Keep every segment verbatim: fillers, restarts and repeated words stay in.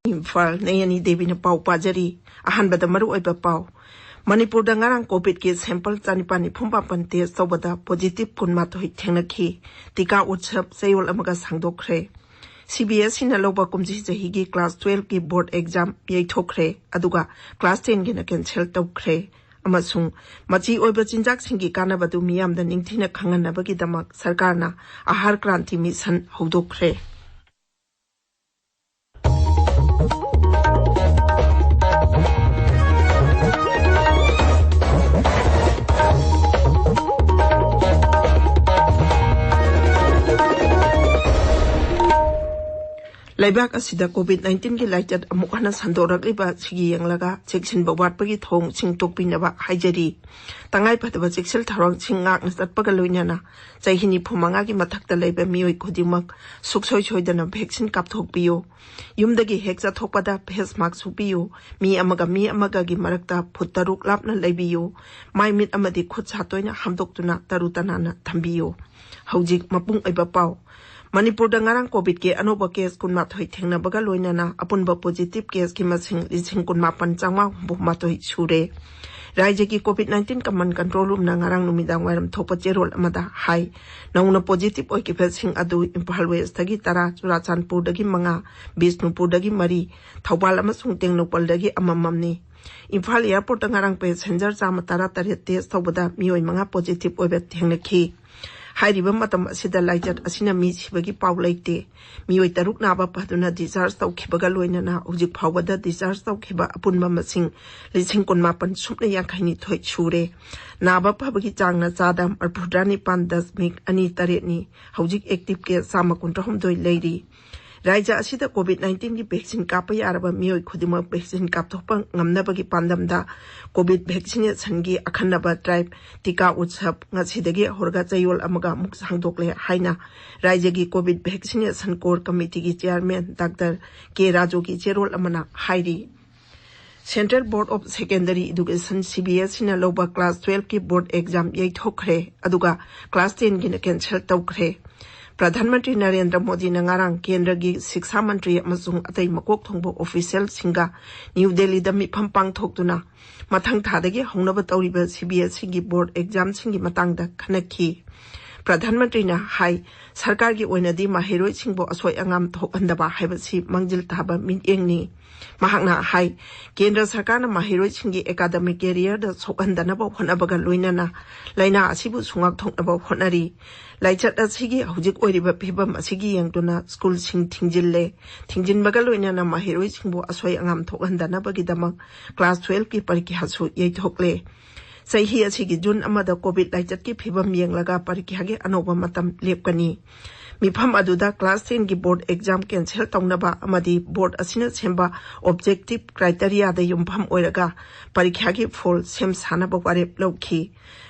ꯏꯝꯐꯥꯜ, ꯅꯌꯅꯤ ꯗꯦꯕꯤꯅ ꯄꯥꯎ ꯄꯥꯖꯔꯤ꯫ ꯑꯍꯥꯟꯕꯗ ꯃꯔꯨꯑꯣꯏꯕ ꯄꯥꯎ꯫ ꯃꯅꯤꯄꯨꯔꯗ ꯉꯔꯥꯡ ꯀꯣꯚꯤꯗꯀꯤ ꯁꯦꯝꯄꯜ ꯆꯅꯤꯄꯥꯟ ꯅꯤꯐꯨ ꯃꯥꯄꯟ ꯇꯦꯁ ꯇꯧꯕꯗ ꯄꯣꯖꯤꯇꯤꯚ ꯀꯨꯟꯃꯥꯊꯣꯏ ꯊꯦꯡꯅꯈꯤ꯫ ꯇꯤꯀꯥ ꯎꯠꯁꯕ ꯆꯌꯣꯜ ꯑꯃꯒ ꯁꯥꯡꯗꯣꯛꯈ꯭ꯔꯦ꯫ ꯁꯤ ꯕꯤ ꯑꯦꯁ ꯏꯅ ꯂꯧꯕ ꯀꯨꯝꯁꯤ ꯆꯍꯤꯒꯤ ꯀ꯭ꯂꯥꯁ ꯇꯨꯋꯦꯜꯐꯀꯤ ꯕꯣꯔꯗ ꯑꯦꯛꯖꯥꯝ ꯌꯩꯊꯣꯛꯈ꯭ꯔꯦ, ꯑꯗꯨꯒ ꯀ꯭ꯂꯥꯁ ꯇꯦꯟꯒꯤꯅ ꯀꯦꯟꯁꯦꯜ ꯇꯧꯈ꯭ꯔꯦ꯫ ꯑꯃꯁꯨꯡ ꯃꯆꯤ ꯑꯣꯏꯕ ꯆꯤꯟꯖꯥꯛꯁꯤꯡꯒꯤ ꯀꯥꯟꯅꯕꯗꯨ ꯃꯤꯌꯥꯝꯗ ꯅꯤꯡꯊꯤꯅ ꯈꯪꯍꯟꯅꯕꯒꯤꯗꯃꯛ ꯁꯔꯀꯥꯔꯅ ꯑꯍꯥꯔ ꯀ꯭ꯔꯥꯟꯇꯤ ꯃꯤꯁꯟ ꯍꯧꯗꯣꯛꯈ꯭ꯔꯦ꯫ ꯂꯩꯕꯥꯛ ꯑꯁꯤꯗ ꯀꯣꯚꯤꯗ ꯅꯥꯏꯟꯇꯤꯟꯒꯤ ꯂꯥꯏꯆꯠ ꯑꯃꯨꯛ ꯍꯟꯅ ꯁꯟꯗꯣꯔꯛꯂꯤꯕ ꯑꯁꯤꯒꯤ ꯌꯦꯡꯂꯒ ꯆꯦꯛꯁꯤꯟꯕ ꯋꯥꯠꯄꯒꯤ ꯊꯧꯑꯣꯡꯁꯤꯡ ꯇꯣꯛꯄꯤꯅꯕ ꯍꯥꯏꯖꯔꯤ꯫ ꯇꯉꯥꯏꯐꯗꯕ ꯆꯦꯛꯁꯤꯜ ꯊꯧꯔꯥꯡꯁꯤꯡ ꯉꯥꯛꯅ ꯆꯠꯄꯒ ꯂꯣꯏꯅꯅ ꯆꯍꯤ ꯅꯤꯐꯨ ꯃꯉꯥꯒꯤ ꯃꯊꯛꯇ ꯂꯩꯕ ꯃꯤꯑꯣꯏ ꯈꯨꯗꯤꯡꯃꯛ ꯁꯨꯛꯁꯣꯏ ꯁꯣꯏꯗꯅ ꯚꯦꯛꯁꯤꯟ ꯀꯥꯞꯊꯣꯛꯄꯤꯌꯨ꯫ ꯌꯨꯝꯗꯒꯤ ꯍꯦꯛ ꯆꯠꯊꯣꯛꯄꯗ ꯐꯦꯁ ꯃꯥꯛꯁ ꯎꯞꯄꯤꯌꯨ꯫ ꯃꯤ ꯑꯃꯒ ꯃꯤ ꯑꯃꯒꯒꯤ ꯃꯔꯛꯇ ꯐꯨꯠ ꯇꯔꯨꯛ ꯂꯥꯞꯅ ꯂꯩꯕꯤꯌꯨ꯫ ꯃꯥꯏ ꯃꯤꯠ ꯑꯃꯗꯤ ꯈꯨꯠ ꯁꯥ ꯇꯣꯏꯅ ꯍꯥꯝꯗꯣꯛꯇꯨꯅ ꯇꯔꯨ ꯇꯅꯥꯟꯅ ꯊꯝꯕꯤꯌꯨ꯫ ꯍꯧꯖꯤꯛ ꯃꯄꯨꯡ ꯑꯣꯏꯕ ꯄꯥꯎ꯫ ꯃꯅꯤꯄꯨꯔꯗ ꯉꯔꯥꯡ ꯀꯣꯚꯤꯗꯀꯤ ꯑꯅꯧꯕ ꯀꯦꯁ ꯀꯨꯟꯃꯥꯊꯣꯏ ꯊꯦꯡꯅꯕꯒ ꯂꯣꯏꯅꯅ ꯑꯄꯨꯟꯕ ꯄꯣꯖꯤꯇꯤꯚ ꯀꯦꯁꯀꯤ ꯃꯁꯤꯡ ꯂꯤꯁꯤꯡ ꯀꯨꯟꯃꯥꯄꯟ ꯆꯥꯝꯃꯉꯥ ꯍꯨꯝꯐꯨ ꯃꯥꯊꯣꯏ ꯁꯨꯔꯦ꯫ ꯔꯥꯏꯖ꯭ꯌꯒꯤ ꯀꯣꯚꯤꯗ ꯅꯥꯏꯟꯇꯤꯟ ꯀꯃꯟ ꯀꯟꯇ꯭ꯔꯣꯜ ꯔꯨꯝꯅ ꯉꯔꯥꯡ ꯅꯨꯃꯤꯗꯥꯡ ꯋꯥꯏꯔꯝ ꯊꯣꯛꯄ ꯆꯦꯔꯣꯜ ꯑꯃꯗ ꯍꯥꯏ, ꯅꯧꯅ ꯄꯣꯖꯤꯇꯤꯚ ꯑꯣꯏꯈꯤꯕꯁꯤꯡ ꯑꯗꯨ ꯏꯝꯐꯥꯜ ꯋꯦꯁꯇꯒꯤ ꯇꯔꯥ, ꯆꯨꯔꯥꯆꯥꯟꯄꯨꯔꯗꯒꯤ ꯃꯉꯥ, ꯕꯤꯁꯅꯨꯄꯨꯔꯗꯒꯤ ꯃꯔꯤ, ꯊꯧꯕꯥꯜ ꯑꯃꯁꯨꯡ ꯇꯦꯡꯅꯧꯄꯜꯗꯒꯤ ꯑꯃꯃꯝꯅꯤ꯫ ꯏꯝꯐꯥꯜ ꯑꯦꯌꯥꯔꯄꯣꯔꯠꯇ ꯉꯔꯥꯡ ꯄꯦꯁꯦꯟꯖꯔ ꯆꯥꯝꯃ ꯇꯔꯥ ꯇꯔꯦꯠ ꯇꯦꯁ ꯇꯧꯕꯗ ꯃꯤꯑꯣꯏ ꯃꯉꯥ ꯄꯣꯖꯤꯇꯤꯚ ꯑꯣꯏꯕ ꯊꯦꯡꯅꯈꯤ꯫ ꯍꯥꯏꯔꯤꯕ ꯃꯇꯝ ꯑꯁꯤꯗ ꯂꯥꯏꯆꯠ ꯑꯁꯤꯅ ꯃꯤ ꯁꯤꯕꯒꯤ ꯄꯥꯎ ꯂꯩꯇꯦ꯫ ꯃꯤꯑꯣꯏ ꯇꯔꯨꯛ ꯅꯥꯕ ꯐꯗꯨꯅ ꯗꯤꯁꯆꯥꯔꯖ ꯇꯧꯈꯤꯕꯒ ꯂꯣꯏꯅꯅ ꯍꯧꯖꯤꯛ ꯐꯥꯎꯕꯗ ꯗꯤꯁꯆꯥꯔꯖ ꯇꯧꯈꯤꯕ ꯑꯄꯨꯟꯕ ꯃꯁꯤꯡ ꯂꯤꯁꯤꯡ ꯀꯨꯟꯃꯥꯄꯟ ꯁꯨꯞꯅ ꯌꯥꯡꯈꯩꯅꯤꯊꯣꯏ ꯁꯨꯔꯦ꯫ ꯅꯥꯕ ꯐꯕꯒꯤ ꯆꯥꯡꯅ ꯆꯥꯗ ꯃꯔꯤꯐꯨꯇꯔꯥ ꯅꯤꯄꯥꯟ ꯗꯁꯃꯤꯛ ꯑꯅꯤ ꯇꯔꯦꯠꯅꯤ꯫ ꯍꯧꯖꯤꯛ ꯑꯦꯛꯇꯤꯚ ꯀꯦꯁ ꯆꯥꯝꯃ ꯀꯨꯟꯊ꯭ꯔꯥꯍꯨꯝꯗꯣꯏ ꯂꯩꯔꯤ꯫ ꯔꯥꯏꯖ꯭ꯌ ꯑꯁꯤꯗ ꯀꯣꯚꯤꯗ ꯅꯥꯏꯟꯇꯤꯟꯒꯤ ꯚꯦꯛꯁꯤꯟ ꯀꯥꯞꯄ ꯌꯥꯔꯕ ꯃꯤꯑꯣꯏ ꯈꯨꯗꯤꯡꯃꯛ ꯚꯦꯛꯁꯤꯟ ꯀꯥꯞꯊꯣꯛꯄ ꯉꯝꯅꯕꯒꯤ ꯄꯥꯟꯗꯝꯗ ꯀꯣꯚꯤꯗ ꯚꯦꯛꯁꯤꯅꯦꯁꯟꯒꯤ ꯑꯈꯟꯅꯕ ꯗ꯭ꯔꯥꯏꯚ ꯇꯤꯀꯥ ꯎꯠꯁꯕ ꯉꯁꯤꯗꯒꯤ ꯍꯧꯔꯒ ꯆꯌꯣꯜ ꯑꯃꯒ ꯑꯃꯨꯛ ꯁꯥꯡꯗꯣꯛꯂꯦ ꯍꯥꯏꯅ ꯔꯥꯏꯖ꯭ꯌꯒꯤ ꯀꯣꯚꯤꯗ ꯚꯦꯛꯁꯤꯅꯦꯁꯟ ꯀꯣꯔ ꯀꯃꯤꯇꯤꯒꯤ ꯆꯤꯌꯥꯔꯃꯦꯟ ꯗꯥꯛꯇꯔ ꯀꯦ ꯔꯥꯖꯨꯒꯤ ꯆꯦꯔꯣꯜ ꯑꯃꯅ ꯍꯥꯏꯔꯤ꯫ Central board of secondary education, C B S ꯏꯅ ꯂꯧꯕ ꯀ꯭ꯂꯥꯁ ꯇꯨꯋꯦꯜꯐꯀꯤ ꯕꯣꯔꯗ ꯑꯦꯛꯖꯥꯝ ꯌꯩꯊꯣꯛꯈ꯭ꯔꯦ, ꯑꯗꯨꯒ ꯀ꯭ꯂꯥꯁ ꯇꯦꯟꯒꯤꯅ ꯀꯦꯟꯁꯦꯜ ꯇꯧꯈ꯭ꯔꯦ꯫ ꯄ꯭ꯔꯙꯥꯟ ꯃꯟꯇ꯭ꯔꯤ ꯅꯔꯦꯟꯗ꯭ꯔ ꯃꯣꯗꯤꯅ ꯉꯔꯥꯡ ꯀꯦꯟꯗ꯭ꯔꯒꯤ ꯁꯤꯛꯁꯥ ꯃꯟꯇ꯭ꯔꯤ ꯑꯃꯁꯨꯡ ꯑꯇꯩ ꯃꯀꯣꯛ ꯊꯣꯡꯕ ꯑꯣꯐꯤꯁꯤꯌꯦꯜꯁꯤꯡꯒ ꯅ꯭ꯌꯨ ꯗꯦꯜꯂꯤꯗ ꯃꯤꯐꯝ ꯄꯥꯡꯊꯣꯛꯇꯨꯅ ꯃꯊꯪ ꯊꯥꯗꯒꯤ ꯍꯧꯅꯕ ꯇꯧꯔꯤꯕ ꯁꯤꯕꯤꯑꯦꯁꯏꯒꯤ ꯕꯣꯔꯗ ꯑꯦꯛꯖꯥꯝꯁꯤꯡꯒꯤ ꯃꯇꯥꯡꯗ ꯈꯟꯅꯈꯤ꯫ ꯄ꯭ꯔꯙꯥꯟ ꯃꯟꯇ꯭ꯔꯤꯅ ꯍꯥꯏ, ꯁꯔꯀꯥꯔꯒꯤ ꯑꯣꯏꯅꯗꯤ ꯃꯍꯩꯔꯣꯏꯁꯤꯡꯕꯨ ꯑꯁꯣꯏ ꯑꯉꯥꯝ ꯊꯣꯛꯍꯟꯗꯕ ꯍꯥꯏꯕꯁꯤ ꯃꯥꯡꯖꯤꯜ ꯊꯥꯕ ꯃꯤꯠꯌꯦꯡꯅꯤ꯫ ꯃꯍꯥꯛꯅ ꯍꯥꯏ, ꯀꯦꯟꯗ꯭ꯔ ꯁꯔꯀꯥꯔꯅ ꯃꯍꯩꯔꯣꯏꯁꯤꯡꯒꯤ ꯑꯦꯀꯥꯗꯃꯤꯛ ꯀꯦꯔꯤꯌꯔꯗ ꯁꯣꯛꯍꯟꯗꯅꯕ ꯍꯣꯠꯅꯕꯒ ꯂꯣꯏꯅꯅ ꯂꯥꯏꯅꯥ ꯑꯁꯤꯕꯨ ꯁꯨꯉꯥꯛꯊꯣꯛꯅꯕ ꯍꯣꯠꯅꯔꯤ꯫ ꯂꯥꯏꯆꯠ ꯑꯁꯤꯒꯤ ꯍꯧꯖꯤꯛ ꯑꯣꯏꯔꯤꯕ ꯐꯤꯕꯝ ꯑꯁꯤꯒꯤ ꯌꯦꯡꯗꯨꯅ ꯁ꯭ꯀꯨꯜꯁꯤꯡ ꯊꯤꯡꯖꯤꯜꯂꯦ꯫ ꯊꯤꯡꯖꯤꯟꯕꯒ ꯂꯣꯏꯅꯅ ꯃꯍꯩꯔꯣꯏꯁꯤꯡꯕꯨ ꯑꯁꯣꯏ ꯑꯉꯥꯝ ꯊꯣꯛꯍꯟꯗꯅꯕꯒꯤꯗꯃꯛ ꯀ꯭ꯂꯥꯁ ꯇꯨꯋꯦꯜꯐꯀꯤ ꯄꯔꯤꯈ꯭ꯌꯥꯁꯨ ꯌꯩꯊꯣꯛꯂꯦ꯫ ꯆꯍꯤ ꯑꯁꯤꯒꯤ ꯖꯨꯟ ꯑꯃꯗ ꯀꯣꯚꯤꯗ ꯂꯥꯏꯆꯠꯀꯤ ꯐꯤꯕꯝ ꯌꯦꯡꯂꯒ ꯄꯔꯤꯈ꯭ꯌꯥꯒꯤ ꯑꯅꯧꯕ ꯃꯇꯝ ꯂꯦꯞꯀꯅꯤ꯫ ꯃꯤꯐꯝ ꯑꯗꯨꯗ ꯀ꯭ꯂꯥꯁ ꯇꯦꯟꯒꯤ ꯕꯣꯔꯗ ꯑꯦꯛꯖꯥꯝ ꯀꯦꯟꯁꯦꯜ ꯇꯧꯅꯕ ꯑꯃꯗꯤ ꯕꯣꯔꯗ ꯑꯁꯤꯅ ꯁꯦꯝꯕ ꯑꯣꯕꯖꯦꯛꯇꯤꯚ ꯀ꯭ꯔꯥꯏꯇꯦꯔꯤꯌꯥꯗ ꯌꯨꯝꯐꯝ ꯑꯣꯏꯔꯒ ꯄꯔꯤꯈ꯭ꯌꯥꯒꯤ ꯐꯣꯜ ꯁꯦꯝ ꯁꯥꯅꯕ ꯋꯥꯔꯦꯞ ꯂꯧꯈꯤ꯫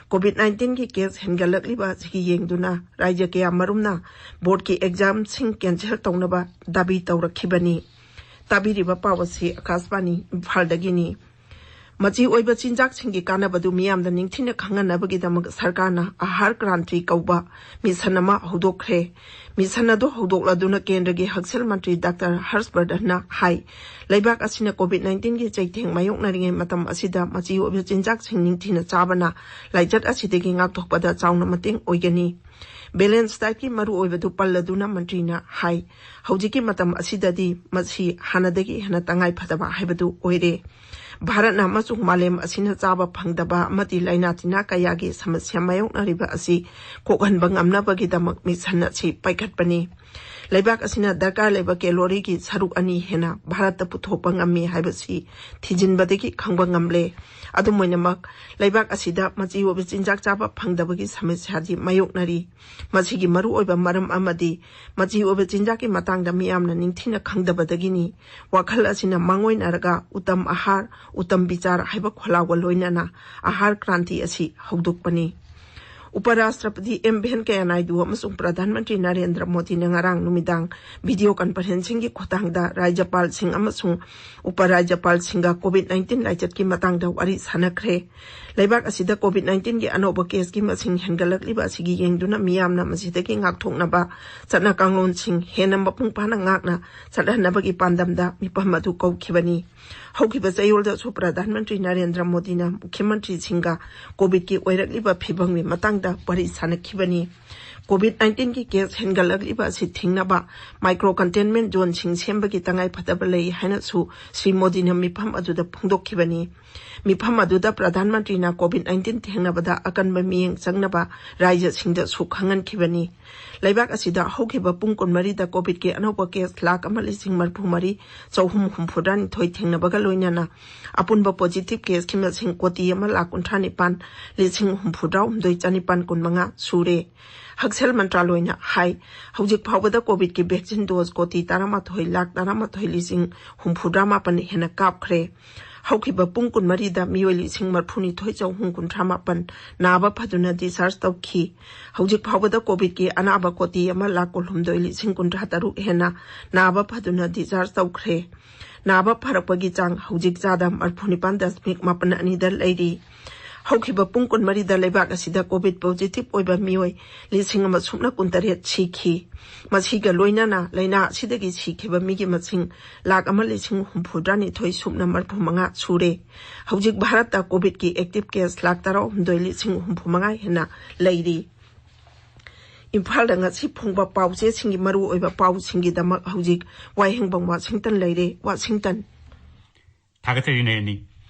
ꯀꯣꯚꯤꯗ ꯅꯥꯏꯟꯇꯤꯟꯒꯤ ꯀꯦꯁ ꯍꯦꯟꯒꯠꯂꯛꯂꯤꯕ ꯑꯁꯤꯒꯤ ꯌꯦꯡꯗꯨꯅ ꯔꯥꯖ꯭ꯌ ꯀꯌꯥꯃꯔꯨꯝꯅ ꯕꯣꯔꯗꯀꯤ ꯑꯦꯛꯖꯥꯝꯁꯤꯡ ꯀꯦꯟꯁꯦꯜ ꯇꯧꯅꯕ ꯗꯥꯕꯤ ꯇꯧꯔꯛꯈꯤꯕꯅꯤ꯫ ꯇꯥꯕꯤꯔꯤꯕ ꯄꯥꯎ ꯑꯁꯤ ꯑꯀꯥꯁꯕꯥꯅꯤ ꯏꯝꯐꯥꯜꯗꯒꯤꯅꯤ꯫ ꯃꯆꯤ ꯑꯣꯏꯕ ꯆꯤꯟꯖꯥꯛꯁꯤꯡꯒꯤ ꯀꯥꯟꯅꯕꯗꯨ ꯃꯤꯌꯥꯝꯗ ꯅꯤꯡꯊꯤꯅ ꯈꯪꯍꯟꯅꯕꯒꯤꯗꯃꯛ ꯁꯔꯀꯥꯔꯅ ꯑꯍꯥꯔ ꯀ꯭ꯔꯥꯟꯇꯤ ꯀꯧꯕ ꯃꯤꯁꯟ ꯑꯃ ꯍꯧꯗꯣꯛꯈ꯭ꯔꯦ꯫ ꯃꯤꯁꯟ ꯑꯗꯨ ꯍꯧꯗꯣꯛꯂꯗꯨꯅ ꯀꯦꯟꯗ꯭ꯔꯒꯤ ꯍꯛꯁꯦꯜ ꯃꯟꯇ꯭ꯔꯤ ꯗꯥꯛꯇꯔ ꯍꯔꯁ ꯕꯔꯙꯟꯅ ꯍꯥꯏ, ꯂꯩꯕꯥꯛ ꯑꯁꯤꯅ ꯀꯣꯚꯤꯗ ꯅꯥꯏꯟꯇꯤꯟꯒꯤ ꯆꯩꯊꯦꯡ ꯃꯥꯌꯣꯛꯅꯔꯤꯉꯩ ꯃꯇꯝ ꯑꯁꯤꯗ ꯃꯆꯤ ꯑꯣꯏꯕ ꯆꯤꯟꯖꯥꯛꯁꯤꯡ ꯅꯤꯡꯊꯤꯅ ꯆꯥꯕꯅ ꯂꯥꯏꯆꯠ ꯑꯁꯤꯗꯒꯤ ꯉꯥꯛꯊꯣꯛꯄꯗ ꯆꯥꯎꯅ ꯃꯇꯦꯡ ꯑꯣꯏꯒꯅꯤ꯫ ꯕꯦꯂꯦꯟꯁ ꯗꯥꯏꯠꯀꯤ ꯃꯔꯨꯑꯣꯏꯕꯗꯨ ꯄꯜꯂꯗꯨꯅ ꯃꯟꯇ꯭ꯔꯤꯅ ꯍꯥꯏ, ꯍꯧꯖꯤꯛꯀꯤ ꯃꯇꯝ ꯑꯁꯤꯗꯗꯤ ꯃꯁꯤ ꯍꯥꯟꯅꯗꯒꯤ ꯍꯦꯟꯅ ꯇꯉꯥꯏ ꯐꯗꯕ ꯍꯥꯏꯕꯗꯨ ꯑꯣꯏꯔꯦ꯫ ꯚꯥꯔꯠꯅ ꯑꯃꯁꯨꯡ ꯃꯥꯂꯦꯝ ꯑꯁꯤꯅ ꯆꯥꯕ ꯐꯪꯗꯕ ꯑꯃꯗꯤ ꯂꯥꯏꯅꯥ ꯇꯤꯟꯅꯥ ꯀꯌꯥꯒꯤ ꯁꯃꯁ꯭ꯌꯥ ꯃꯥꯌꯣꯛꯅꯔꯤꯕ ꯑꯁꯤ ꯀꯣꯛꯍꯟꯕ ꯉꯝꯅꯕꯒꯤꯗꯃꯛ ꯃꯤꯁꯟ ꯑꯁꯤ ꯄꯥꯏꯈꯠꯄꯅꯤ꯫ ꯂꯩꯕꯥꯛ ꯑꯁꯤꯅ ꯗꯔꯀꯥꯔ ꯂꯩꯕ ꯀꯦꯂꯣꯔꯤꯒꯤ ꯁꯔꯨꯛ ꯑꯅꯤ ꯍꯦꯟꯅ ꯚꯥꯔꯠꯇ ꯄꯨꯊꯣꯛꯄ ꯉꯝꯃꯤ ꯍꯥꯏꯕꯁꯤ ꯊꯤꯖꯤꯟꯕꯗꯒꯤ ꯈꯪꯕ ꯉꯝꯂꯦ꯫ ꯑꯗꯨꯝ ꯑꯣꯏꯅꯃꯛ, ꯂꯩꯕꯥꯛ ꯑꯁꯤꯗ ꯃꯆꯤ ꯑꯣꯏꯕ ꯆꯤꯟꯖꯥꯛ ꯆꯥꯕ ꯐꯪꯗꯕꯒꯤ ꯁꯃꯁ꯭ꯌꯥꯗꯤ ꯃꯥꯌꯣꯛꯅꯔꯤ꯫ ꯃꯁꯤꯒꯤ ꯃꯔꯨꯑꯣꯏꯕ ꯃꯔꯝ ꯑꯃꯗꯤ ꯃꯆꯤ ꯑꯣꯏꯕ ꯆꯤꯟꯖꯥꯛꯀꯤ ꯃꯇꯥꯡꯗ ꯃꯤꯌꯥꯝꯅ ꯅꯤꯡꯊꯤꯅ ꯈꯪꯗꯕꯗꯒꯤꯅꯤ꯫ ꯋꯥꯈꯜ ꯑꯁꯤꯅ ꯃꯥꯡꯑꯣꯏꯅꯔꯒ ꯎꯇꯝ ꯑꯍꯥꯔ, ꯎꯇꯝ ꯕꯤꯆꯥꯔ ꯍꯥꯏꯕ ꯈꯣꯜꯂꯥꯎꯒ ꯂꯣꯏꯅꯅ ꯑꯍꯥꯔ ꯀ꯭ꯔꯥꯟꯇꯤ ꯑꯁꯤ ꯍꯧꯗꯣꯛꯄꯅꯤ꯫ ꯎꯄꯔꯥꯁꯇ꯭ꯔꯄꯇꯤ ꯑꯦꯝ ꯚꯦꯟꯀꯌꯥ ꯅꯥꯏꯗꯨ ꯑꯃꯁꯨꯡ ꯄ꯭ꯔꯙꯥꯟ ꯃꯟꯇ꯭ꯔꯤ ꯅꯔꯦꯟꯗ꯭ꯔ ꯃꯣꯗꯤꯅ ꯉꯔꯥꯡ ꯅꯨꯃꯤꯗꯥꯡ ꯚꯤꯗꯤꯑꯣ ꯀꯟꯐꯔꯦꯟꯁꯤꯡꯒꯤ ꯈꯨꯠꯊꯥꯡꯗ ꯔꯥꯖ꯭ꯌꯄꯥꯜꯁꯤꯡ ꯑꯃꯁꯨꯡ ꯎꯄꯔꯥꯖ꯭ꯌꯄꯥꯜꯁꯤꯡꯒ ꯀꯣꯚꯤꯗ ꯅꯥꯏꯟꯇꯤꯟ ꯂꯥꯏꯆꯠꯀꯤ ꯃꯇꯥꯡꯗ ꯋꯥꯔꯤ ꯁꯥꯟꯅꯈ꯭ꯔꯦ꯫ ꯂꯩꯕꯥꯛ ꯑꯁꯤꯗ ꯀꯣꯚꯤꯗ ꯅꯥꯏꯟꯇꯤꯟꯒꯤ ꯑꯅꯧꯕ ꯀꯦꯁꯀꯤ ꯃꯁꯤꯡ ꯍꯦꯟꯒꯠꯂꯛꯂꯤꯕ ꯑꯁꯤꯒꯤ ꯌꯦꯡꯗꯨꯅ ꯃꯤꯌꯥꯝꯅ ꯃꯁꯤꯗꯒꯤ ꯉꯥꯛꯊꯣꯛꯅꯕ ꯆꯠꯅ ꯀꯥꯡꯂꯣꯟꯁꯤꯡ ꯍꯦꯟꯅ ꯃꯄꯨꯡ ꯐꯥꯅ ꯉꯥꯛꯅ ꯆꯠꯍꯟꯅꯕꯒꯤ ꯄꯥꯟꯗꯝꯗ ꯃꯤꯐꯝ ꯑꯗꯨ ꯀꯧꯈꯤꯕꯅꯤ꯫ ꯍꯧꯈꯤꯕ ꯆꯌꯣꯜꯗꯁꯨ ꯄ꯭ꯔꯙꯥꯟ ꯃꯟꯇ꯭ꯔꯤ ꯅꯔꯦꯟꯗ꯭ꯔ ꯃꯣꯗꯤꯅ ꯃꯨꯈ꯭ꯌ ꯃꯟꯇ꯭ꯔꯤꯁꯤꯡꯒ ꯀꯣꯚꯤꯗꯀꯤ ꯑꯣꯏꯔꯛꯂꯤꯕ ꯐꯤꯚꯝꯒꯤ ꯃꯇꯥꯡꯗ ꯋꯥꯔꯤ ꯁꯥꯟꯅꯈꯤꯕꯅꯤ꯫ ꯀꯣꯚꯤꯗ ꯅꯥꯏꯟꯇꯤꯟꯒꯤ ꯀꯦꯁ ꯍꯦꯟꯒꯠꯂꯛꯂꯤꯕ ꯑꯁꯤ ꯊꯤꯡꯅꯕ ꯃꯥꯏꯀ꯭ꯔꯣ ꯀꯟꯇꯦꯟꯃꯦꯟ ꯖꯣꯟꯁꯤꯡ ꯁꯦꯝꯕꯒꯤ ꯇꯉꯥꯏꯐꯗꯕ ꯂꯩ ꯍꯥꯏꯅꯁꯨ ꯁ꯭ꯔꯤ ꯃꯣꯗꯤꯅ ꯃꯤꯐꯝ ꯑꯗꯨꯗ ꯐꯣꯡꯗꯣꯛꯈꯤꯕꯅꯤ꯫ ꯃꯤꯐꯝ ꯑꯗꯨꯗ ꯄ꯭ꯔꯙꯥꯟ ꯃꯟꯇ꯭ꯔꯤꯅ ꯀꯣꯚꯤꯗ ꯅꯥꯏꯟꯇꯤꯟ ꯊꯦꯡꯅꯕꯗ ꯑꯀꯟꯕ ꯃꯤꯠꯌꯦꯡ ꯆꯪꯅꯕ ꯔꯥꯖ꯭ꯌꯁꯤꯡꯗꯁꯨ ꯈꯪꯍꯟꯈꯤꯕꯅꯤ꯫ ꯂꯩꯕꯥꯛ ꯑꯁꯤꯗ ꯍꯧꯈꯤꯕ ꯄꯨꯡ ꯀꯨꯟꯃꯔꯤꯗ ꯀꯣꯚꯤꯗꯀꯤ ꯑꯅꯧꯕ ꯀꯦꯁ ꯂꯥꯈ ꯑꯃ ꯂꯤꯁꯤꯡ ꯃꯔꯤꯐꯨ ꯃꯔꯤ ꯆꯍꯨꯝ ꯍꯨꯝꯐꯨꯇꯔꯥꯅꯤꯊꯣꯏ ꯊꯦꯡꯅꯕꯒ ꯂꯣꯏꯅꯅ ꯑꯄꯨꯟꯕ ꯄꯣꯖꯤꯇꯤꯚ ꯀꯦꯁꯀꯤ ꯃꯁꯤꯡ ꯀꯣꯇꯤ ꯑꯃ ꯂꯥꯈ ꯀꯨꯟꯊ꯭ꯔꯥ ꯅꯤꯄꯥꯟ ꯂꯤꯁꯤꯡ ꯍꯨꯝꯐꯨꯇꯔꯥꯍꯨꯝꯗꯣꯏ ꯆꯅꯤꯄꯥꯟ ꯀꯨꯟꯃꯉꯥ ꯁꯨꯔꯦ꯫ ꯍꯛꯁꯦꯜ ꯃꯟꯇ꯭ꯔꯥꯂꯣꯏꯅ ꯍꯥꯏ, ꯍꯧꯖꯤꯛ ꯐꯥꯎꯕꯗ ꯀꯣꯚꯤꯗꯀꯤ ꯚꯦꯛꯁꯤꯟ ꯗꯣꯁ ꯀꯣꯇꯤ ꯇꯔꯥꯃꯥꯊꯣꯏ ꯂꯥꯈ ꯇꯔꯥꯃꯥꯊꯣꯏ ꯂꯤꯁꯤꯡ ꯍꯨꯝꯐꯨꯇꯔꯥꯃꯥꯄꯟ ꯍꯦꯟꯅ ꯀꯥꯞꯈ꯭ꯔꯦ꯫ ꯍꯧꯈꯤꯕ ꯄꯨꯡ ꯀꯨꯟꯃꯔꯤꯗ ꯃꯤꯑꯣꯏ ꯂꯤꯁꯤꯡ ꯃꯔꯤꯐꯨꯅꯤꯊꯣꯏ ꯆꯍꯨꯝ ꯀꯨꯟꯊ꯭ꯔꯥ ꯃꯥꯄꯟ ꯅꯥꯕ ꯐꯗꯨꯅ ꯗꯤꯁꯆꯥꯔꯖ ꯇꯧꯈꯤ꯫ ꯍꯧꯖꯤꯛ ꯐꯥꯎꯕꯗ ꯀꯣꯚꯤꯗꯀꯤ ꯑꯅꯥꯕ ꯀꯣꯇꯤ ꯑꯃ ꯂꯥꯈ ꯀꯨꯟꯍꯨꯝꯗꯣꯏ ꯂꯤꯁꯤꯡ ꯀꯨꯟꯊ꯭ꯔꯥ ꯇꯔꯨꯛ ꯍꯦꯟꯅ ꯅꯥꯕ ꯐꯗꯨꯅ ꯗꯤꯁꯆꯥꯔꯖ ꯇꯧꯈ꯭ꯔꯦ꯫ ꯅꯥꯕ ꯐꯔꯛꯄꯒꯤ ꯆꯥꯡ ꯍꯧꯖꯤꯛ ꯆꯥꯗ ꯃꯔꯤꯐꯨꯅꯤꯄꯥꯟ ꯗꯁꯃꯤꯛ ꯃꯥꯄꯟ ꯑꯅꯤꯗ ꯂꯩꯔꯤ꯫ ꯍꯧꯈꯤꯕ ꯄꯨꯡ ꯀꯨꯟꯃꯔꯤꯗ ꯂꯩꯕꯥꯛ ꯑꯁꯤꯗ ꯀꯣꯚꯤꯗ ꯄꯣꯖꯤꯇꯤꯚ ꯑꯣꯏꯕ ꯃꯤꯑꯣꯏ ꯂꯤꯁꯤꯡ ꯑꯃ ꯁꯨꯞꯅ ꯀꯨꯟꯇꯔꯦꯠ ꯁꯤꯈꯤ꯫ ꯃꯁꯤꯒ ꯂꯣꯏꯅꯅ ꯂꯥꯏꯅꯥ ꯑꯁꯤꯗꯒꯤ ꯁꯤꯈꯤꯕ ꯃꯤꯒꯤ ꯃꯁꯤꯡ ꯂꯥꯈ ꯑꯃ ꯂꯤꯁꯤꯡ ꯍꯨꯝꯐꯨꯇꯔꯥꯅꯤꯊꯣꯏ ꯁꯨꯞꯅ ꯃꯔꯤꯐꯨꯃꯉꯥ ꯁꯨꯔꯦ꯫ ꯍꯧꯖꯤꯛ ꯚꯥꯔꯠꯇ ꯀꯣꯚꯤꯗꯀꯤ ꯑꯦꯛꯇꯤꯚ ꯀꯦꯁ ꯂꯥꯈ ꯇꯔꯥꯍꯨꯝꯗꯣꯏ ꯂꯤꯁꯤꯡ ꯍꯨꯝꯐꯨꯃꯉꯥ ꯍꯦꯟꯅ ꯂꯩꯔꯤ꯫ ꯏꯝꯐꯥꯜꯗ ꯉꯁꯤ ꯐꯣꯡꯕ ꯄꯥꯎꯆꯦꯁꯤꯡꯒꯤ ꯃꯔꯨꯑꯣꯏꯕ ꯄꯥꯎꯁꯤꯡꯒꯤꯗꯃꯛ ꯍꯧꯖꯤꯛ ꯋꯥꯍꯦꯡꯕꯝ ꯋꯥꯁꯤꯡꯇꯟ ꯂꯩꯔꯦ꯫ ꯋꯥꯁꯤꯡꯇꯟ꯫ ꯊꯥꯒꯠꯆꯔꯤ ꯅꯌꯅꯤ꯫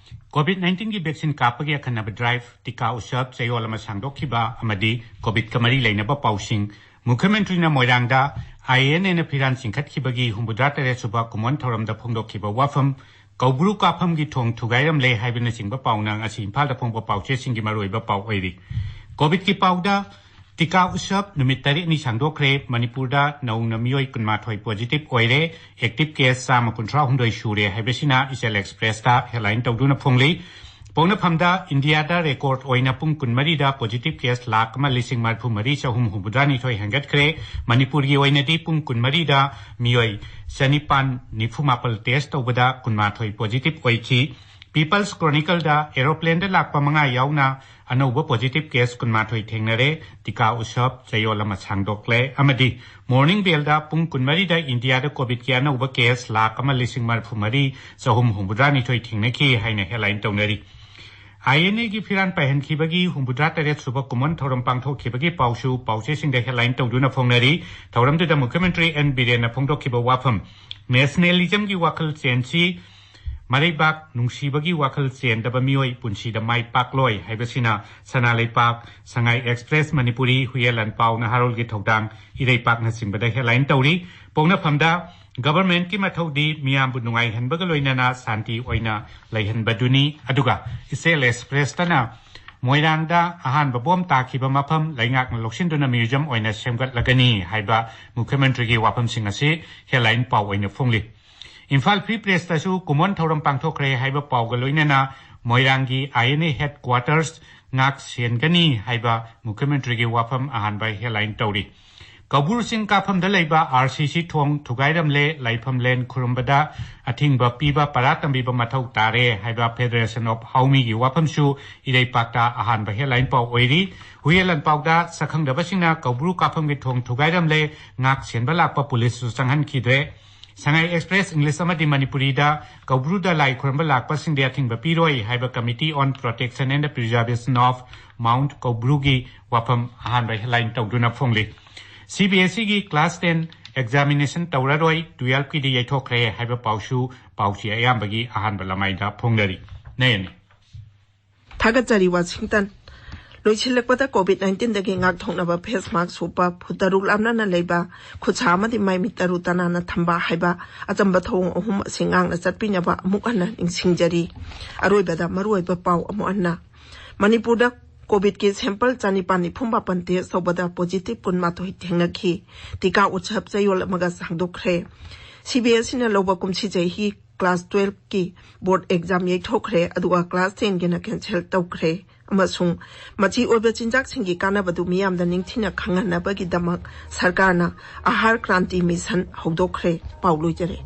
ꯀꯣꯚꯤꯗ ꯅꯥꯏꯟꯇꯤꯟꯒꯤ ꯚꯦꯛꯁꯤꯟ ꯀꯥꯞꯄꯒꯤ ꯑꯈꯟꯅꯕ ꯗ꯭ꯔꯥꯏꯚ, ꯇꯤꯀꯥ ꯎꯠꯁꯕ, ꯆꯌꯣꯜ ꯑꯃ ꯁꯥꯡꯗꯣꯛꯈꯤꯕ ꯑꯃꯗꯤ ꯀꯣꯚꯤꯗꯀ ꯃꯔꯤ ꯂꯩꯅꯕ ꯄꯥꯎꯁꯤꯡ꯫ ꯃꯨꯈ꯭ꯌ ꯃꯟꯇ꯭ꯔꯤꯅ ꯃꯣꯏꯔꯥꯡꯗ ꯑꯥꯏ ꯑꯦꯟ ꯑꯦꯅ ꯐꯤꯔꯥꯟ ꯆꯤꯡꯈꯠꯈꯤꯕꯒꯤ ꯍꯨꯝꯐꯨꯇꯔꯥ ꯇꯔꯦꯠ ꯁꯨꯕ ꯀꯨꯝꯑꯣꯟ ꯊꯧꯔꯝꯗ ꯐꯣꯡꯗꯣꯛꯈꯤꯕ ꯋꯥꯐꯝ꯫ ꯀꯧꯕ꯭ꯔꯨ ꯀꯥꯐꯝꯒꯤ ꯊꯣꯡ ꯊꯨꯒꯥꯏꯔꯝꯂꯦ ꯍꯥꯏꯕꯅꯆꯤꯡꯕ ꯄꯥꯎꯅ ꯉꯁꯤ ꯏꯝꯐꯥꯜꯗ ꯐꯣꯡꯕ ꯄꯥꯎꯆꯦꯁꯤꯡꯒꯤ ꯃꯔꯨꯑꯣꯏꯕ ꯄꯥꯎ ꯑꯣꯏꯔꯤ꯫ ꯀꯣꯚꯤꯗꯀꯤ ꯄꯥꯎꯗ, ꯇꯤꯀꯥ ꯎꯠꯁꯕ ꯅꯨꯃꯤꯠ ꯇꯔꯦꯠꯅꯤ ꯁꯥꯡꯗꯣꯛꯈ꯭ꯔꯦ꯫ ꯃꯅꯤꯄꯨꯔꯗ ꯅꯧꯅ ꯃꯤꯑꯣꯏ ꯀꯨꯟꯃꯥꯊꯣꯏ ꯄꯣꯖꯤꯇꯤꯚ ꯑꯣꯏꯔꯦ꯫ ꯑꯦꯛꯇꯤꯚ ꯀꯦꯁ ꯆꯥꯝꯃ ꯀꯨꯟꯊ꯭ꯔꯥ ꯍꯨꯝꯗꯣꯏ ꯁꯨꯔꯦ ꯍꯥꯏꯕꯁꯤꯅ ꯏꯆꯦꯜ ꯑꯦꯛꯁꯄ꯭ꯔꯦꯁꯇ ꯍꯦꯗꯂꯥꯏꯟ ꯇꯧꯗꯨꯅ ꯐꯣꯡꯂꯤ꯫ ꯄꯣꯛꯅꯐꯝꯗ ꯏꯟꯗꯤꯌꯥꯗ ꯔꯦꯀꯣꯔꯗ ꯑꯣꯏꯅ ꯄꯨꯡ ꯀꯨꯟꯃꯔꯤꯗ ꯄꯣꯖꯤꯇꯤꯚ ꯀꯦꯁ ꯂꯥꯈ ꯑꯃ ꯂꯤꯁꯤꯡ ꯃꯔꯤꯐꯨ ꯃꯔꯤ ꯆꯍꯨꯝ ꯍꯨꯝꯐꯨꯇꯔꯥꯅꯤꯊꯣꯏ ꯍꯦꯟꯒꯠꯈ꯭ꯔꯦ꯫ ꯃꯅꯤꯄꯨꯔꯒꯤ ꯑꯣꯏꯅꯗꯤ ꯄꯨꯡ ꯀꯨꯟꯃꯔꯤꯗ ꯃꯤꯑꯣꯏ ꯆꯅꯤꯄꯥꯟ ꯅꯤꯐꯨ ꯃꯥꯄꯜ ꯇꯦꯁ ꯇꯧꯕꯗ ꯀꯨꯟꯃꯥꯊꯣꯏ ꯄꯣꯖꯤꯇꯤꯚ ꯑꯣꯏꯈꯤ꯫ ꯄꯤꯄꯜꯁ ꯀ꯭ꯔꯣꯅꯤꯀꯜꯗ ꯑꯦꯔꯣꯄ꯭ꯂꯦꯟꯗ ꯂꯥꯛꯄ ꯃꯉꯥ ꯌꯥꯎꯅ ꯑꯅꯧꯕ ꯄꯣꯖꯤꯇꯤꯚ ꯀꯦꯁ ꯀꯨꯟꯃꯥꯊꯣꯏ ꯊꯦꯡꯅꯔꯦ꯫ ꯇꯤꯀꯥ ꯎꯁꯞ ꯆꯌꯣꯜ ꯑꯃ ꯁꯥꯡꯗꯣꯛꯂꯦ ꯑꯃꯗꯤ ꯃꯣꯔꯅꯤꯡ ꯕꯦꯜꯗ ꯄꯨꯡ ꯀꯨꯟꯃꯔꯤꯗ ꯏꯟꯗꯤꯌꯥꯗ ꯀꯣꯚꯤꯗꯀꯤ ꯑꯅꯧꯕ ꯀꯦꯁ ꯂꯥꯈ ꯑꯃ ꯂꯤꯁꯤꯡ ꯃꯔꯤꯐꯨ ꯃꯔꯤ ꯆꯍꯨꯝ ꯍꯨꯝꯐꯨꯇꯔꯥꯅꯤꯊꯣꯏ ꯊꯦꯡꯅꯈꯤ ꯍꯥꯏꯅ ꯍꯦꯗꯂꯥꯏꯟ ꯇꯧꯅꯔꯤ꯫ ꯑꯥꯏ ꯑꯦꯟ ꯑꯦꯒꯤ ꯐꯤꯔꯥꯟ ꯄꯥꯏꯍꯟꯈꯤꯕꯒꯤ ꯍꯨꯝꯐꯨꯇꯔꯥ ꯇꯔꯦꯠ ꯁꯨꯕ ꯀꯨꯝꯑꯣꯟ ꯊꯧꯔꯝ ꯄꯥꯡꯊꯣꯛꯈꯤꯕꯒꯤ ꯄꯥꯎꯁꯨ ꯄꯥꯎꯆꯦꯁꯤꯡꯗ ꯍꯦꯗꯂꯥꯏꯟ ꯇꯧꯗꯨꯅ ꯐꯣꯡꯅꯔꯤ꯫ ꯊꯧꯔꯝꯗꯨꯗ ꯃꯨꯈ꯭ꯌꯃꯟꯇ꯭ꯔꯤ ꯑꯦꯟ ꯕꯤꯔꯦꯟꯅ ꯐꯣꯡꯗꯣꯛꯈꯤꯕ ꯋꯥꯐꯝ, ꯅꯦꯁꯅꯦꯂꯤꯖꯝꯒꯤ ꯋꯥꯈꯜ ꯆꯦꯟꯁꯤ ꯃꯔꯩꯕꯥꯛ ꯅꯨꯡꯁꯤꯕꯒꯤ ꯋꯥꯈꯜ ꯆꯦꯟꯗꯕ ꯃꯤꯑꯣꯏ ꯄꯨꯟꯁꯤꯗ ꯃꯥꯏ ꯄꯥꯛꯂꯣꯏ ꯍꯥꯏꯕꯁꯤꯅ ꯁꯅꯥ ꯂꯩꯄꯥꯛ, ꯁꯉꯥꯏ ꯑꯦꯛꯁꯄ꯭ꯔꯦꯁ ꯃꯅꯤꯄꯨꯔꯤ, ꯍꯨꯏꯌꯦꯟ ꯂꯥꯟꯄꯥꯎ, ꯅꯍꯥꯔꯣꯜꯒꯤ ꯊꯧꯗꯥꯡ, ꯏꯔꯩꯄꯥꯛꯅꯆꯤꯡꯕꯗ ꯍꯦꯗꯂꯥꯏꯟ ꯇꯧꯔꯤ꯫ ꯄꯣꯛꯅꯐꯝꯗ ꯒꯕꯔꯃꯦꯟꯠꯀꯤ ꯃꯊꯧꯗꯤ ꯃꯤꯌꯥꯝꯕꯨ ꯅꯨꯡꯉꯥꯏꯍꯟꯕꯒ ꯂꯣꯏꯅꯅ ꯁꯥꯟꯇꯤ ꯑꯣꯏꯅ ꯂꯩꯍꯟꯕꯗꯨꯅꯤ꯫ ꯑꯗꯨꯒ ꯏꯆꯦꯜ ꯑꯦꯛꯁꯄ꯭ꯔꯦꯁꯇꯅ ꯃꯣꯏꯔꯥꯡꯗ ꯑꯍꯥꯟꯕ ꯕꯣꯝ ꯇꯥꯈꯤꯕ ꯃꯐꯝ ꯂꯩꯉꯥꯛꯅ ꯂꯧꯁꯤꯟꯗꯨꯅ ꯃ꯭ꯌꯨꯖꯤꯌꯝ ꯑꯣꯏꯅ ꯁꯦꯝꯒꯠꯂꯒꯅꯤ ꯍꯥꯏꯕ ꯃꯨꯈ꯭ꯌꯃꯟꯇ꯭ꯔꯤꯒꯤ ꯋꯥꯐꯝꯁꯤꯡ ꯑꯁꯤ ꯍꯦꯗꯂꯥꯏꯟ ꯄꯥꯎ ꯑꯣꯏꯅ ꯐꯣꯡꯂꯤ꯫ ꯏꯝꯐꯥꯜ ꯐ꯭ꯔꯤ ꯄ꯭ꯔꯦꯁꯇꯁꯨ ꯀꯨꯝꯑꯣꯟ ꯊꯧꯔꯝ ꯄꯥꯡꯊꯣꯛꯈ꯭ꯔꯦ ꯍꯥꯏꯕ ꯄꯥꯎꯒ ꯂꯣꯏꯅꯅ ꯃꯣꯏꯔꯥꯡꯒꯤ ꯑꯥꯏ ꯑꯦꯟ ꯑꯦ ꯍꯦꯗ ꯀ꯭ꯋꯥꯇꯔꯁ ꯉꯥꯛ ꯁꯦꯟꯒꯅꯤ ꯍꯥꯏꯕ ꯃꯨꯈ꯭ꯌꯃꯟꯇ꯭ꯔꯤꯒꯤ ꯋꯥꯐꯝ ꯑꯍꯥꯟꯕ ꯍꯦꯗꯂꯥꯏꯟ ꯇꯧꯔꯤ꯫ ꯀꯧꯕ꯭ꯔꯨ ꯆꯤꯡ ꯀꯥꯐꯝꯗ ꯂꯩꯕ ꯑꯥꯔ ꯁꯤ ꯁꯤ ꯊꯣꯡ ꯊꯨꯒꯥꯏꯔꯝꯂꯦ, ꯂꯥꯏꯐꯝꯂꯦꯟ ꯈꯨꯔꯨꯝꯕꯗ ꯑꯊꯤꯡꯕ ꯄꯤꯕ ꯄꯔꯥ ꯇꯝꯕꯤꯕ ꯃꯊꯧ ꯇꯥꯔꯦ ꯍꯥꯏꯕ ꯐꯦꯗꯔꯦꯁꯟ ꯑꯣꯐ ꯍꯥꯎꯃꯤꯒꯤ ꯋꯥꯐꯝꯁꯨ ꯏꯔꯩꯄꯥꯛꯇ ꯑꯍꯥꯟꯕ ꯍꯦꯗꯂꯥꯏꯟ ꯄꯥꯎ ꯑꯣꯏꯔꯤ꯫ ꯍꯨꯏꯌꯦꯟ ꯂꯥꯟꯄꯥꯎꯗ ꯁꯛꯈꯪꯗꯕꯁꯤꯡꯅ ꯀꯧꯕ꯭ꯔꯨ ꯀꯥꯐꯝꯒꯤ ꯊꯣꯡ ꯊꯨꯒꯥꯏꯔꯝꯂꯦ, ꯉꯥꯛ ꯁꯦꯟꯕ ꯂꯥꯛꯄ ꯄꯨꯂꯤꯁꯁꯨ ꯆꯪꯍꯟꯈꯤꯗ꯭ꯔꯦ꯫ ꯁꯉꯥꯏ ꯑꯦꯛꯁꯄ꯭ꯔꯦꯁ ꯏꯪꯂꯤꯁ ꯑꯃꯗꯤ ꯃꯅꯤꯄꯨꯔꯤꯗ ꯀꯧꯕ꯭ꯔꯨꯗ ꯂꯥꯏ ꯈꯨꯔꯨꯝꯕ ꯂꯥꯛꯄꯁꯤꯡꯗ ꯑꯊꯤꯡꯕ ꯄꯤꯔꯣꯏ ꯍꯥꯏꯕ Committee on Protection and Preservation of Mount ꯀꯧꯕ꯭ꯔꯨꯒꯤ ꯋꯥꯐꯝ ꯑꯍꯥꯟꯕ ꯍꯦꯗꯂꯥꯏꯟ ꯇꯧꯗꯨꯅ ꯐꯣꯡꯂꯤ꯫ ꯁꯤ ꯕꯤ ꯑꯦꯁ ꯏꯒꯤ ꯀ꯭ꯂꯥꯁ ꯇꯦꯟ ꯑꯦꯛꯖꯥꯃꯤꯅꯦꯁꯟ ꯇꯧꯔꯔꯣꯏ, ꯇꯨꯌꯦꯜꯐꯀꯤꯗꯤ ꯌꯩꯊꯣꯛꯈ꯭ꯔꯦ ꯍꯥꯏꯕ ꯄꯥꯎꯁꯨ ꯄꯥꯎꯆꯦ ꯑꯌꯥꯝꯕꯒꯤ ꯑꯍꯥꯟꯕ ꯂꯃꯥꯏꯗ ꯐꯣꯡꯅꯔꯤ꯫ ꯅꯌꯅꯤ꯫ ꯊꯥꯒꯠꯆꯔꯤ, ꯋꯥꯁꯤꯡꯇꯟ꯫ ꯂꯣꯏꯁꯤꯜꯂꯛꯄꯗ ꯀꯣꯚꯤꯗ ꯅꯥꯏꯟꯇꯤꯟꯗꯒꯤ ꯉꯥꯛꯊꯣꯛꯅꯕ ꯐꯦꯁ ꯃꯥꯛꯁ ꯎꯞꯄ, ꯐꯨꯠ ꯇꯔꯨꯛ ꯂꯥꯞꯅꯅ ꯂꯩꯕ, ꯈꯨꯠꯁꯥ ꯑꯃꯗꯤ ꯃꯥꯏ ꯃꯤꯠ ꯇꯔꯨ ꯇꯅꯥꯟꯅ ꯊꯝꯕ ꯍꯥꯏꯕ ꯑꯆꯝꯕ ꯊꯧꯑꯣꯡ ꯑꯍꯨꯝ ꯑꯁꯤ ꯉꯥꯛꯅ ꯆꯠꯄꯤꯅꯕ ꯑꯃꯨꯛ ꯍꯟꯅ ꯅꯤꯡꯁꯤꯡꯖꯔꯤ꯫ ꯑꯔꯣꯏꯕꯗ ꯃꯔꯨꯑꯣꯏꯕ ꯄꯥꯎ ꯑꯃꯨꯛ ꯍꯟꯅ꯫ ꯃꯅꯤꯄꯨꯔꯗ ꯀꯣꯚꯤꯗꯀꯤ ꯁꯦꯝꯄꯜ ꯆꯅꯤꯄꯥꯟ ꯅꯤꯐꯨ ꯃꯥꯄꯟ ꯇꯦꯁ ꯇꯧꯕꯗ ꯄꯣꯖꯤꯇꯤꯚ ꯀꯨꯟꯃꯥꯊꯣꯏ ꯊꯦꯡꯅꯈꯤ꯫ ꯇꯤꯀꯥ ꯎꯠꯁꯕ ꯆꯌꯣꯜ ꯑꯃꯒ ꯁꯥꯡꯗꯣꯛꯈ꯭ꯔꯦ꯫ ꯁꯤ ꯕꯤ ꯑꯦꯁ ꯏꯅ ꯂꯧꯕ ꯀꯨꯝꯁꯤ ꯆꯍꯤ ꯀ꯭ꯂꯥꯁ ꯇꯨꯋꯦꯜꯐꯀꯤ ꯕꯣꯔꯗ ꯑꯦꯛꯖꯥꯝ ꯌꯩꯊꯣꯛꯈ꯭ꯔꯦ, ꯑꯗꯨꯒ ꯀ꯭ꯂꯥꯁ ꯇꯦꯟꯒꯤꯅ ꯀꯦꯟꯁꯦꯜ ꯇꯧꯈ꯭ꯔꯦ꯫ ꯑꯃꯁꯨꯡ ꯃꯆꯤ ꯑꯣꯏꯕ ꯆꯤꯟꯖꯥꯛꯁꯤꯡꯒꯤ ꯀꯥꯟꯅꯕꯗꯨ ꯃꯤꯌꯥꯝꯗ ꯅꯤꯡꯊꯤꯅ ꯈꯪꯍꯟꯅꯕꯒꯤꯗꯃꯛ ꯁꯔꯀꯥꯔꯅ ꯑꯍꯥꯔ ꯀ꯭ꯔꯥꯟꯇꯤ ꯃꯤꯁꯟ ꯍꯧꯗꯣꯛꯈ꯭ꯔꯦ꯫ ꯄꯥꯎ ꯂꯣꯏꯖꯔꯦ꯫